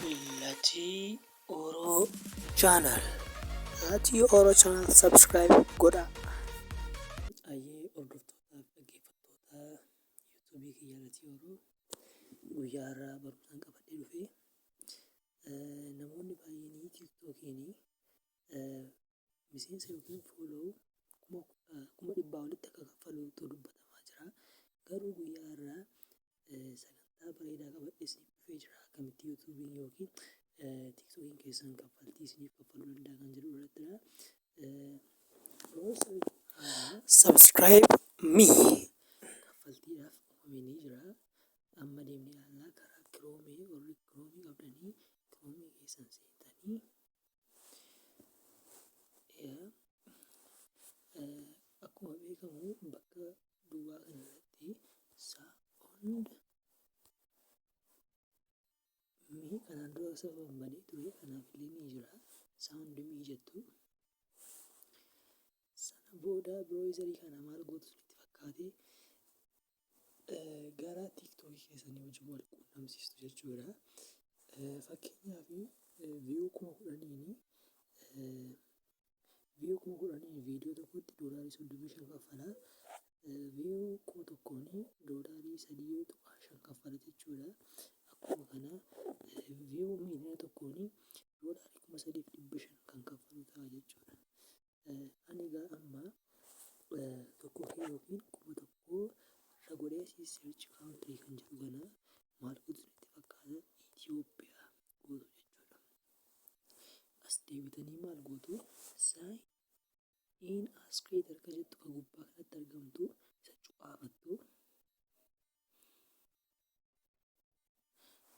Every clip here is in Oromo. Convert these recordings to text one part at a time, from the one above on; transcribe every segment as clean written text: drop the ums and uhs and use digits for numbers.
Latii Oro Channel. Latii Oro Channel subscribe godhaa. Ayyee, hordoftootaaf dhaggeeffattoota YouTube kiyya Latii Oro, guyyaa har'aa barumsaan qabadhee dhufe, namoonni baay'een TikTokiin miseensa yookiin follow 100,000 olitti akka kaffaluutu dubbatamaa jira. Garuu guyyaa har'aa sagantaa bareedaa qabadhee isiniif dhufee jira. Akkamitti YouTube'n yookiin TikTokiin keessan kaffaltii isiniif kaffaluu danda'a kan jedhu irrattidha. Subscribe me. Kaffaltiidhaaf uumame ni jira. Amma deemnee ilaallaa. Karaa Chrome, warri Chrome qabdanii Chrome keessan seentanii, akkuma beekamu bakka duwwaa kanarratti sound me, kanaan dura sababa banee ture kanaaf illee ni jira, sound me jettu. Sana booda browserii kana maal gootu isinitti fakkaate? Gara TikTokii keessanii wajjin wal quunnamsiistu jechuudha. Fakkeenyaaf, view 10,000n viidiyoo tokkotti $35 kaffala. View 1000n $3.5 kaffala jechuudha. Akkuma kana view 1,000,000n $3,500 kan kaffalu ta'a jechuudha. Ani egaa amma tokko yookiin 1000 irra godhee search country kan jedhu kana maal gootu isinitti fakkaata? Itoophiyaa gootu jechuudha. As deebitanii maal gootu? Sign in as creator kan jettu kan gubbaa kanatti argamtu isa cuqaafattu.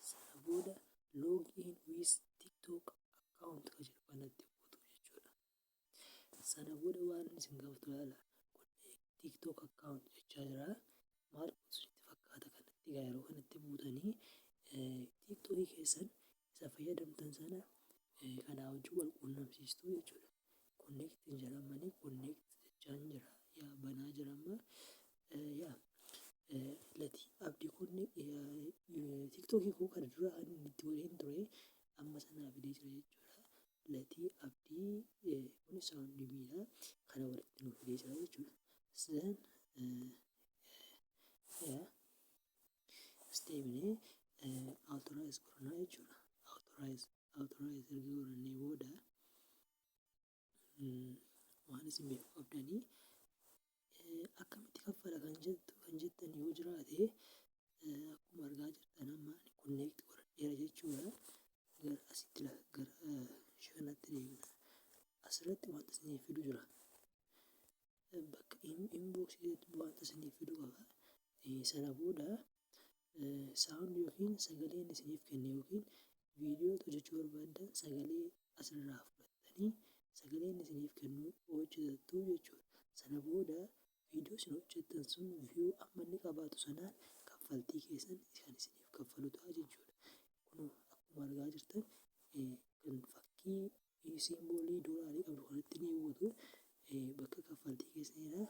Sana booda log in with TikTok account kan jedhu kanatti buutu jechuudha. Sana booda waan isin gaafatu ilaala. Connect TikTok account jechaa jira. Maal gootu isinitti fakkaata kanatti? Egaa yeroo kanatti buutanii TikTokii keessan isa fayyadamtan sana kanaa wajjin wal quunnamsiistu jechuudha. Connect hin jedhamanii connect jechaa jira. Yaa, banaa jira amma. Yaa, Latii Abdii kun TikTokii koo kana dura inni itti waliin ture amma sanaa fidee jira jechuudha. Latii Abdii kun sound meidha. Kana walitti nu fidee jira jechuudha. Then yaa, as deebinee authorize godhannaa jechuudha. Authorize erga godhannee booda waan isin beekuu qabdanii, akkamitti kaffala kan jettu kan jettan yoo jiraate, akkuma argaa jirtan amma ani connect godhadheera jechuudha. Gara asitti, gara ishee kanatti deemna. Asirratti wanta isiniif fidu jira. Bakka inboxii wanta isiniif fidu qaba. Sana booda sound yookiin sagaleen isiniif kenne yookiin viidiyoo hojjechuu barbaaddan sagalee asirraa fudhattanii sagaleen isiniif kennu hojjetattu jechuudha. Sana booda viidiyoo isin hojjettan sun view amma inni qabaatu sanaan kaffaltii keessan kan isiniif kaffalu ta'a jechuudha. Kun akkuma argaa jirtan kan fakkii symbolii doolaarii qabdu kanatti ni buutu. Bakka kaffaltii keessanidha.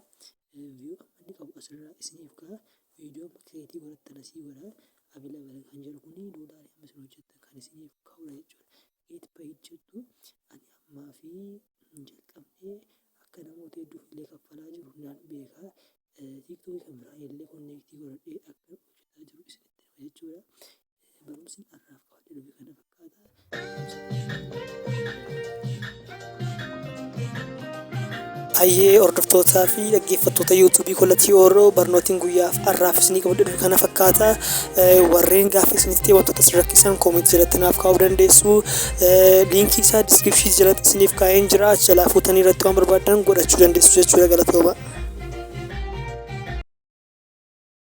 View amma inni qabu asirraa isiniif ka'a. Viidiyoo amma create godhattan asii godha. Available kan jedhu kuni doolaarii amma isin hojjettan kan isiniif ka'udha jechuudha. Get paid jettu. Ani ammaa fi hin jalqabne, akka namoota hedduuf illee kaffalaa jiru naan beeka. TikTokii kan biraa illee connect godhadhee akka hojjetaa jiru isinitti hima jechuudha. Barumsi har'aaf qabadhee dhufe kana fakkaata. Hayyee, hordoftootaa fi dhaggeeffattoota YouTube Latii Oro, barnootiin guyyaaf har'aaf isinii qabadhee dhufe kana fakkaata. Warreen gaaffii isinitti ta'e, wantoota isin rakkisan comment jalatti naaf kaa'uu dandeessu. Linkii isaa description jalatti isiniif kaa'een jira. Achi jalaa fuutanii irratti waan barbaaddan godhachuu dandeessu jechuudha. Galatooma.